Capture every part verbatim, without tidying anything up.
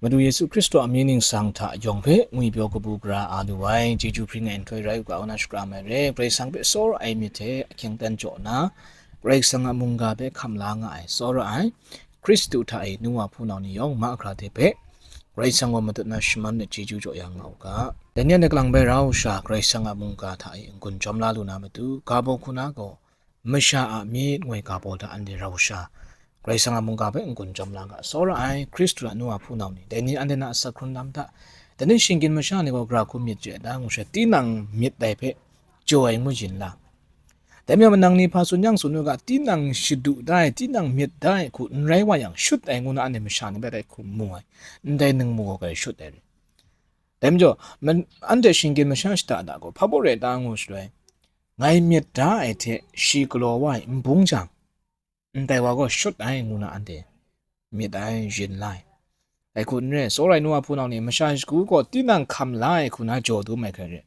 Madu Yesu Hkristu a mying ningsang hta yawng hpe ngwipyaw kabu gara a lu ai, chyeju hpring ai nhtoi rai u ga, nna shakram ai re. Karai Kasang hpe tsawra ai myit hte ahkying aten jaw nna, Karai Kasang a mungga hpe hkam la nga ai, tsawra ai Hkristu hta e nu wa hpunau ni yawng mahkra hte hpe, Karai Kasang gaw matut na shaman let chyeju jaw ya nga u ga. Dai ni anhte kalang bai rau sha, Karai Kasang a mungga hta e n-gun jawm la lu na matu, ga baw hku na gaw, masha a myit ngoi ga baw hta anhte rau sha, Karai Kasang a mungga hpe n-gun jawm la ga, tsawra ai Hkristu a nu wa hpunau ni, dai ni anhte na asak hkrun lam hta, dai ni shinggyim masha ni gaw gara hku myit chye ai ta ngu sha, tinang myit dai hpe jaw ai ngu yin la. Dai majaw manang ni hpa tsun yang tsun u ga, tinang shadu da ai, tinang myit da ai hku n rai wa yang, shut ai ngu na anhte masha ni hpe dai hku mu ai, ndai ningmu gaw grai shut ai re. Dai majaw, man-, anhte shinggyim masha shada da gaw, hpa baw re ta ngu shaloi, ngai myit da ai hte shi galaw wa ai n bung jang, ndai wa gaw shut ai ngu na anhte myit ai, yin la ai. Dai hku n re, tsawra ai nu wa hpunau ni, masha shagu gaw tinang hkam la ai hku na jaw dum ai hkrai re.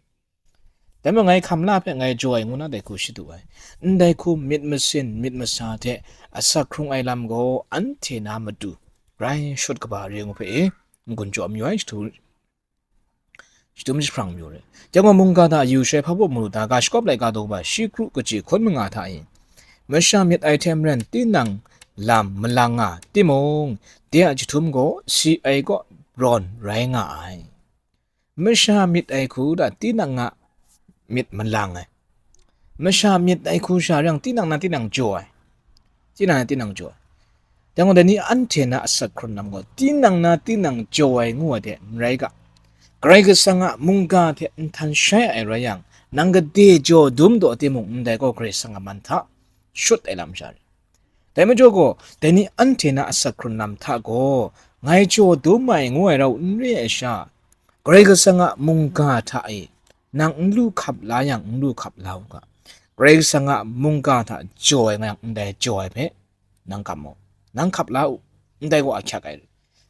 Dai majaw ngai hkam la hpe ngai jaw ai ngu na dai hku shadu ai. Ndai hku myit masin, myit masa hte asak hkrung ai lam gaw anhte na matu grai shut kaba re ngu hpe e, n-gun jaw mayu ai, shadu, shadum jahprang mayu re. Chyang gaw, mungga hta yu shai hpa baw maru da, ga shakawp laika daw ba shi kru kaji hkun manga hta e, masha myit ai hte maren tinang lam malang nga timung, de a jahtum gaw si ai kaw brawn rai nga ai. Masha myit ai hku da tinang a myit malang ai. Masha myit ai hku sha rai yang, tinang na tinang jaw ai. Tinang na tinang jaw ai. Dai gaw, dai ni anhte na asak hkrun lam gaw, tinang na tinang jaw ai ngu ai hte n rai ga, Karai Kasang a mungga hte n htan shai ai rai yang, nang gade jaw dum taw timung, ndai gaw Karai Kasang a man hta shut ai lam sha re. Dai majaw gaw, dai ni anhte na asak hkrun lam hta gaw, ngai jaw dum ai ngu ai rau n re ai sha, Karai Kasang a mungga hta e nang n lu hkap la yang, n lu hkap la u ga. Karai Kasang a mungga hta jaw ai nga yang, ndai jaw ai hpe nang kam mu, nang hkap la u, ndai gaw ahkyak ai.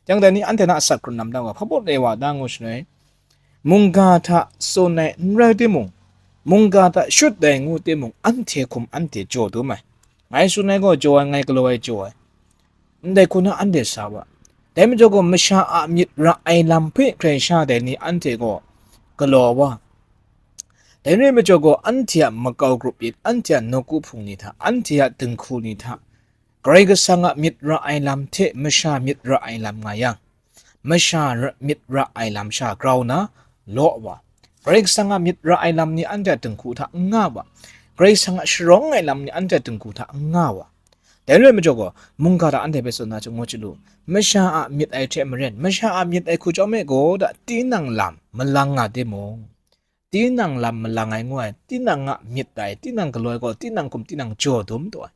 Chyang dai ni anhte na asak hkrun lam hta gaw, hpa baw re wa ta ngu shaloi, mungga hta tsun ai n rai timung, mungga hta shut ai ngu timung, anhte hkum anhte jaw dum ai. Ngai tsun ai gaw jaw ai, ngai galaw ai jaw ai. Ndai hku na anhte sa wa. Dai majaw gaw, masha a myit ra ai lam hpe hkrai sha dai ni anhte gaw galaw wa. Dai rai majaw gaw, anhte a makau grup myit, anhte a nawku hpung ni hta, anhte a dinghku ni hta, Karai Kasang a myit ra ai lam hte masha myit ra ai lam nga yang, masha ra-, myit ra ai lam sha grau na law wa. Karai Kasang a myit ra ai lam ni anhte a dinghku hta n nga wa. Karai Kasang a sharawng ai lam ni anhte a dinghku hta n nga wa. Dai rai majaw gaw, mungga hta anhte hpe tsun na chyawm ngu chyalu, masha a myit ai hte maren, masha a myit ai hku chyawm e gaw da, tinang lam malang nga timung, tinang lam malang ai ngu ai, tinang a myit ai, tinang galaw ai gaw, tinang hkum tinang jaw dum taw ai,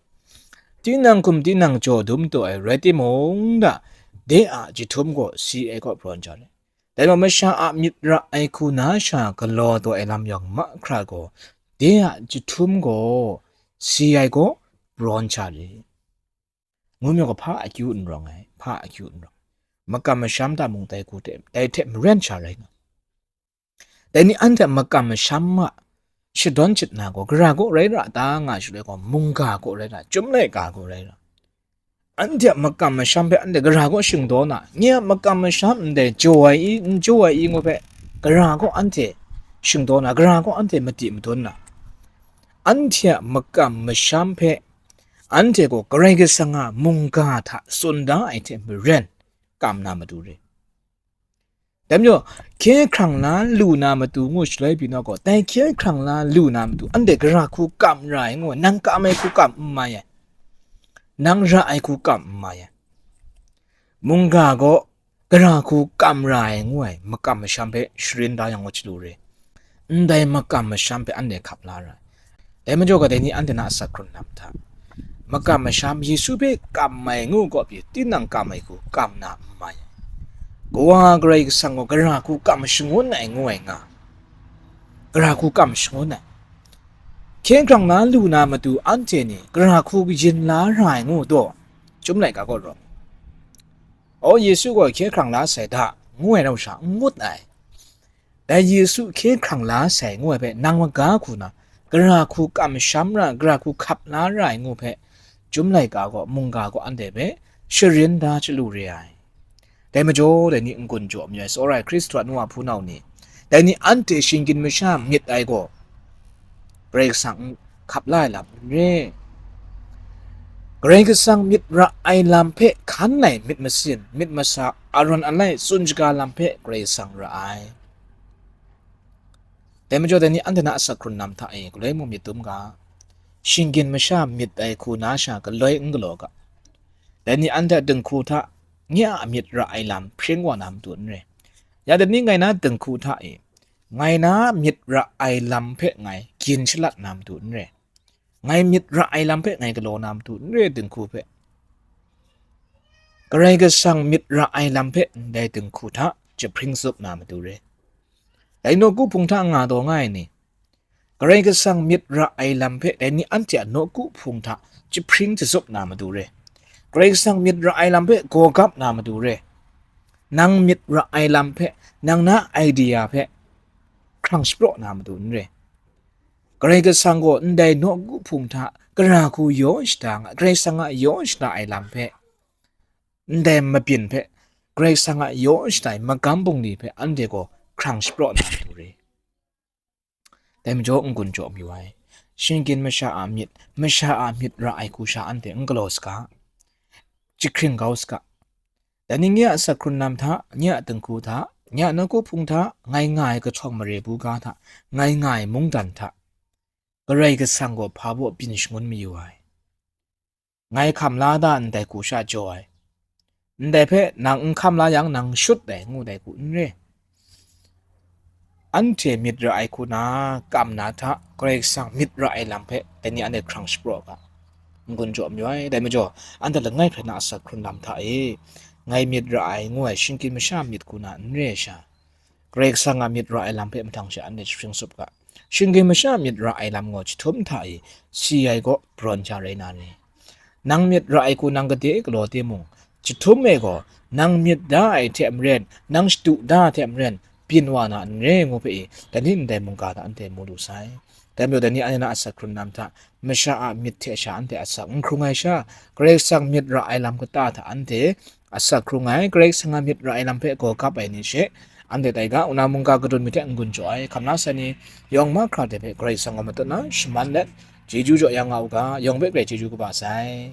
tinang hkum tinang jaw dum taw ai rai timung da, de a jahtum gaw si ai kaw brawn ja ai. Dai majaw, masha a myit ra ai hku na sha galaw taw ai lam yawng mahkra gaw, de a jahtum gaw si ai kaw brawn sha re. Ngu majaw gaw, hpa akyu n rawng ai, hpa akyu n rawng. Makam masham ta mung dai hku hte, dai hte maren sha rai nga. Dai ni anhte a makam masham a shadawn chyit na gaw, gara kaw rai ra ta nga shaloi gaw, mungga kaw rai ra, chyum laika kaw rai ra. Anhte a makam masham hpe anhte gara kaw shingdaw na, nye a makam masham ndai jaw ai i, n jaw ai i ngu hpe, gara kaw anhte shingdaw na, gara kaw anhte madi madun na, anhte a makam masham hpe anhte gaw Karai Kasang a mungga hta tsun da ai hte maren kam na matu re. Dai majaw, hkye hkrang la lu na matu ngu shaloi pyi na gaw, dai hkye hkrang la lu na matu, anhte gara hku kam ra ai ngu ai, nang kam ai hku kam n mai ai, nang ra ai hku kam n mai ai. Mungga gaw gara hku kam ra ai ngu ai, makam masham hpe sharin da yang gaw chyalu re. Ndai makam masham hpe anhte hkap la ra ai. Dai majaw, kadai ni anhte na asak hkrun lam hta, makam masham Yesu hpe kam ai ngu gaw pyi, tinang kam ai hku kam na n mai ai. Kawa Karai Kasang gaw gara hku kam shangun ai ngu ai nga, gara hku kam shangun ai. Hkye hkrang la lu na matu anhte ni gara hku kayin la ra ai ngu taw, chyum laika kaw rawng. O, Yesu gaw hkye hkrang la sai da, ngu ai rau sha n ngut ai. Dai Yesu hkye hkrang la sai ngu ai hpe nang maga hku na, gara hku kamsham ra, gara hku hkap la ra ai ngu hpe, chyum laika gaw mungga gaw anhte hpe sharin da chyalu re ai. Dai majaw, dai ni n-gun jaw mayu ai, tsawra ai Hkristu a nu a hpunau ni, dai ni anhte shinggyim masha myit ai gaw, Karai Kasang n hkap la ai lam n re. Karai Kasang myit ra ai lam hpe hkan ai myit masin, myit masa, arawn alai tsun shaga lam hpe Karai Kasang ra ai. Dai majaw, dai ni anhte na asak hkrun lam hta e galoi mung myit dum ga, shinggyim masha myit ai hku na sha galoi n galaw ga. Dai ni anhte a dinghku hta nye a myit ra ai lam hpring wa na matu n re. Ya dai ni ngai na dinghku hta e, ngai na myit ra ai lam hpe ngai gyin shalat na matu n re. Ngai myit ra ai lam hpe ngai galaw na matu n re, dinghku hpe. Karai Kasang myit ra ai lam hpe ndai dinghku hta jahpring zup na matu re. Dai nawku hpung hta nga taw nga ai ni, Karai Kasang myit ra ai lam hpe dai ni anhte a nawku hpung hta jahpring jazup na matu re. Karai Kasang myit ra ai lam hpe gawgap na matu re. Nang myit ra ai lam hpe, nang na idea hpe hkrang shapraw na matu n re. Karai Kasang gaw ndai nawku hpung hta gara hku yaw shada nga, Karai Kasang a yaw shada ai lam hpe, ndai mabyin hpe, Karai Kasang a yaw shada ai magam bungli hpe anhte gaw hkrang shapraw na matu re. Dai majaw n-gun jaw mayu ai. Shinggyim masha a myit, masha a myit ra ai hku sha anhte n galaw saga, jahkring kau saga. Dai ni nye a asak hkrun lam hta, nye a dinghku hta, nye a nawku hpung hta, ngai nga ai kahtawng mare buga hta, ngai nga ai mungdan hta, Karai Kasang gaw hpa baw byin shangun mayu ai. Ngai hkam la da ndai hku sha jaw ai. Ndai hpe nang n hkam la yang nang shut ai ngu dai hku n re. Anhte myit ra ai hku na kam na hta, Karai Kasang myit ra ai lam hpe dai ni anhte hkrang shapraw ga, n-gun jaw mayu ai. Dai majaw, anhte langai hpe na asak hkrun lam hta e, ngai myit ra ai ngu ai shinggyim masha myit hku na n re ai sha, Karai Kasang a myit ra ai lam hpe mahtang sha anhte jahpring zup ga. Shinggyim masha myit ra ai lam gaw jahtum hta e si ai gaw padawn sha rai na ni? Nang myit ra ai hku nang gade galaw timung, jahtum e gaw nang myit da ai hte maren, nang shadu da ai hte maren, byin wa na n re ngu hpe e, dai ni ndai mungga hta anhte mu lu sai. Dai majaw dai ni anhte na asak hkrun lam hta, masha a myit hte sha anhte asak n hkrung ai sha, Karai Kasang myit ra ai lam kata hta anhte asak hkrung ai, Karai Kasang a myit ra ai lam hpe gaw kap ai ni she, anhte tai ga, wunau mungga kadun myit hte n-gun jaw ai, hkam la sai ni, yawng mahkra de hpe Karai Kasang gaw matut na shaman let, chyeju jaw ya nga u ga, yawng hpe grai chyeju kaba sai.